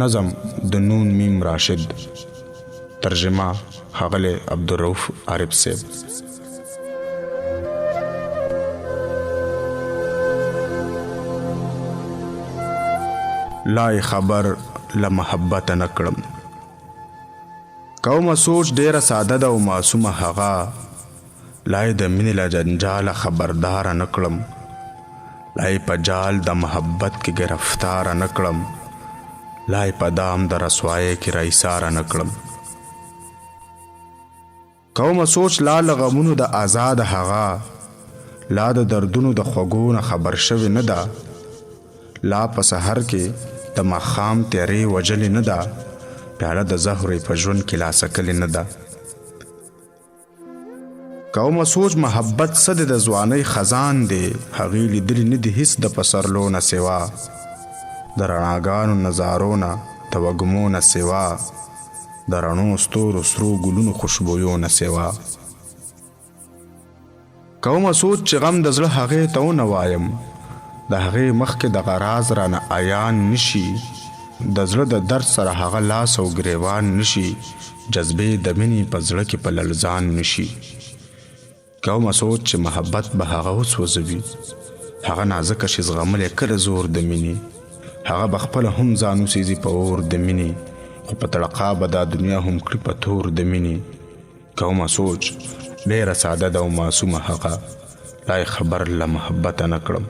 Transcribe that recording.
نظم د نون میم راشد، ترجمه ښاغلی عبدالروف عارف صاحب. لا یې خبر له محبته نه کړم. کومه سوچ ډېره ساده ده او معصومه هغه، لا یې د مینې له جنجاله خبرداره نه کړم. لا یې په جال د محبت کې ګرفتاره نه کړم. لا یې په دام د رسوایۍ کې را ایساره نه کړم. کومه سوچ لا له غمونو د ازاده هغه، لا د دردونو د خوږو نه خبر شوې نه ده. لا په سحر کې د ماښام تیارې وژلې نه ده. پیاله د زهرو یې په ژوند کې لا څکلې نه ده. کومه سوچ محبت څه دی د ځوانۍ خزان دی، هغې لیدلي نه دي هیڅ د پسرلو نه سوا، د رڼاګانو نظارو نه، د وږمو نه سوا، د رڼو ستورو سرو ګلونو خوشبویو نه سوا. کومه سوچ چې غم د زړه هغې ته ونه وایم، د هغې مخکې دغه راز رانه عیان نشي، د زړه د درد سره هغه لاس او ګریوان نشي، جذبې د مینې په زړه کې په لړزان نشي. کومه سوچ چې محبت به هغه وسوځوي، هغه نازکه شي زغملی کله زور د مینې، هغه به خپله هم ځان وسیځي په اور د مینې، خو په تړقا به دا دنیا هم کړي په تور د مینې. کومه سوچ ډېره ساده ده او معصومه هغه، لا یې خبر له محبته نه کړم.